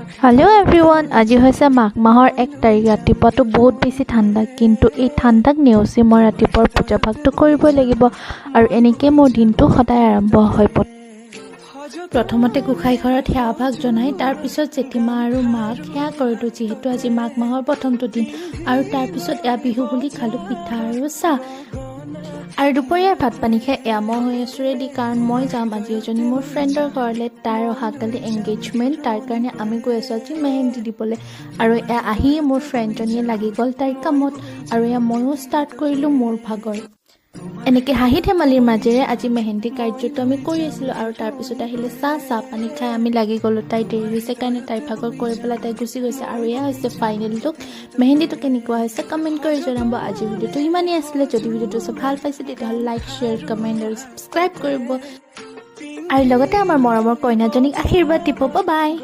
Hello' everyone, আজি হৈছে মাঘ মাহৰ 1 তাৰিখ। ৰাতিপুৱাটো বহুত বেছি ঠাণ্ডা, কিন্তু এই ঠাণ্ডাক নেওচি মই ৰাতিপুৱাৰ পূজা ভাগটো কৰিবই লাগিব আৰু এনেকেই মোৰ দিনটো সদায় আৰম্ভ হয়। প্ৰথমতে গোঁসাই ঘৰত সেৱা ভাগ জনাই তাৰপিছত জেঠীমা আৰু মাক সেৱা কৰিলোঁ, যিহেতু আজি মাঘ মাহৰ প্ৰথমটো দিন। আৰু তাৰপিছত এয়া বিহু বুলি খালোঁ পিঠা আৰু চাহ। আৰু দুপৰীয়াৰ ভাত পানী খাই এয়া মই হৈ আছোঁ ৰেডি, কাৰণ মই যাম আজি এজনী মোৰ ফ্ৰেণ্ডৰ ঘৰলৈ। তাৰ অহাকালি এংগেজমেণ্ট, তাৰ কাৰণে আমি গৈ আছোঁ আজি মেহেন্দি দিবলৈ। আৰু এয়া আহিয়ে মোৰ ফ্ৰেণ্ডজনীয়ে লাগি গ'ল তাইৰ কামত আৰু এয়া ময়ো ষ্টাৰ্ট কৰিলোঁ মোৰ ভাগৰ। এনেকৈ হাঁহি ধেমালিৰ মাজেৰে আজি মেহেন্দি কাৰ্যটো আমি কৰি আছিলোঁ। আৰু তাৰপিছত আহিলে চাহ। চাহ পানী খাই আমি লাগি গ'লোঁ। তাই দেৰি হৈছে কাৰণে তাইৰ ভাগৰ কৰি পেলাই তাই গুচি গৈছে। আৰু এয়া হৈছে ফাইনেল লুক। মেহেন্দিটো কেনেকুৱা হৈছে কমেণ্ট কৰি জনাব। আজিৰ ভিডিঅ'টো ইমানেই আছিলে। যদি ভিডিঅ'টো চাই ভাল পাইছে, তেতিয়াহ'লে লাইক, শ্বেয়াৰ, কমেণ্ট আৰু ছাবস্ক্ৰাইব কৰিব আৰু লগতে আমাৰ মৰমৰ কইনাজনীক আশীৰ্বাদ দিব। বাই।